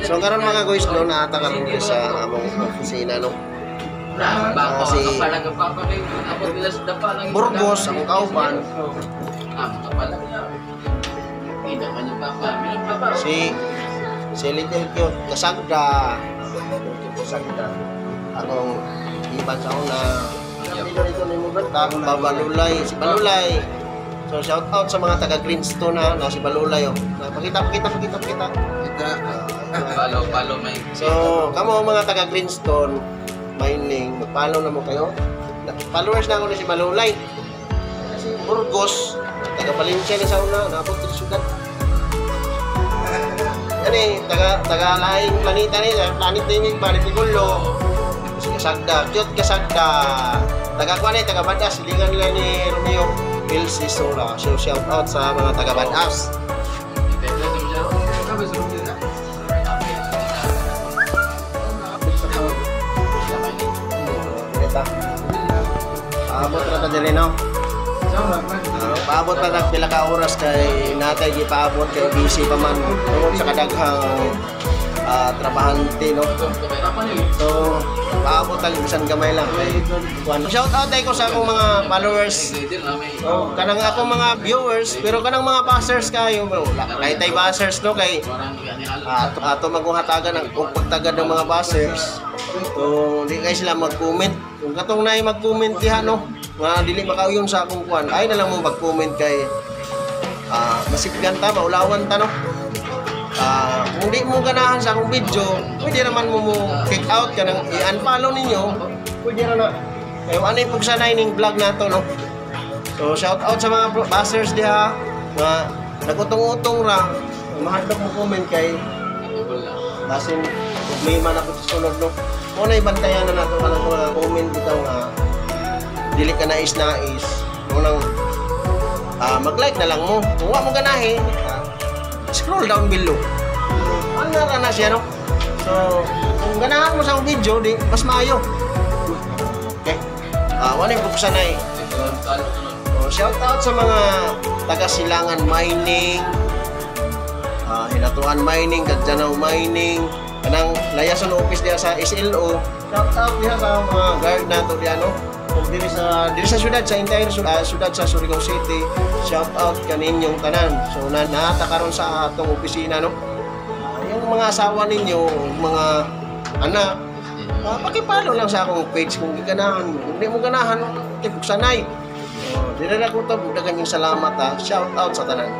So karon, mga guys, no, naata karon diri sa among opisina, no. Si Burgos ang kauban, si si Little Cute Kasagda. Kasagda. Akong iban sa una. Dito ni mo Babalulay, si Balulay. So shout out sa mga taga Greenstone na, na si Balulay, oh. Na, pakita, pakita, pakita, pakita. Follow, follow may. So, kamo mga taga Greenstone Mining, mag-follow na mo kayo. Followers na ako ni si Balulay. Si Burgos, taga Valencia ni sa una, naabot sa syudad. Yan eh, taga taga laing planeta ni, planet ni planet ni Gulo. Si Kasagda, cute Kasagda. Taga kuan eh, taga Badas, silingan nila ni Romeo Ilsi Sora. So shout out sa mga taga Badas. Ita. Paabot ra ta diri, no. Paabot pa tag pila ka oras kay natay gipaabot kay busy pa man tungod sa kadaghang trabahante, no. So paabot tag bisan gamay lang kay kuan. Shout out ko sa akong mga followers. Oh, kanang akong mga viewers, pero kanang mga bashers kayo, bro. Wala kay tay bashers, no, kay ato maguhatagan ang og pagtagad ng mga bashers. So di kay sila mag-comment. Kung katong naay mag-comment diha, no, nga dili makauyon sa akong kuan, ay na lang mo mag-comment kay masiggan ta, maulawan ta, no. Kung di mo ganahan sa akong video, pwede naman mo mo kick out ka nang i-unfollow ninyo. Pwede ra na. Kay ano yung pugsanay ning vlog nato, no. So shout out sa mga bashers diha nga nagutong-utong ra, mahadlok mo comment kay basin problema na po sa sulod, no. Mo na ibantayan na nato kanang mga comment bitaw nga dili ka nais-nais. Mo nang mag-like na lang mo. Kung wa mo ganahi, scroll down below. Ano ra na siya, no? So, kung ganahan mo sa akong video, di mas maayo. Okay. Wala yung pugsanay. So, shout out sa mga taga Silangan Mining, Hinatuan Mining, Gadjanao Mining, kanang Layason office diha sa SLO. Shout out diha sa mga guard nato diha, no. Kung diri sa syudad, sa entire syudad sa Surigao City, shout out kaninyong tanan. So na naata karon sa atong opisina, no. Yung mga asawa ninyo, mga anak, paki-follow lang sa akong page kung giganahan mo. Kung di mo ganahan, tibok sanay. So, dili na ko to, dagan yung salamat ha. Shout out sa tanan.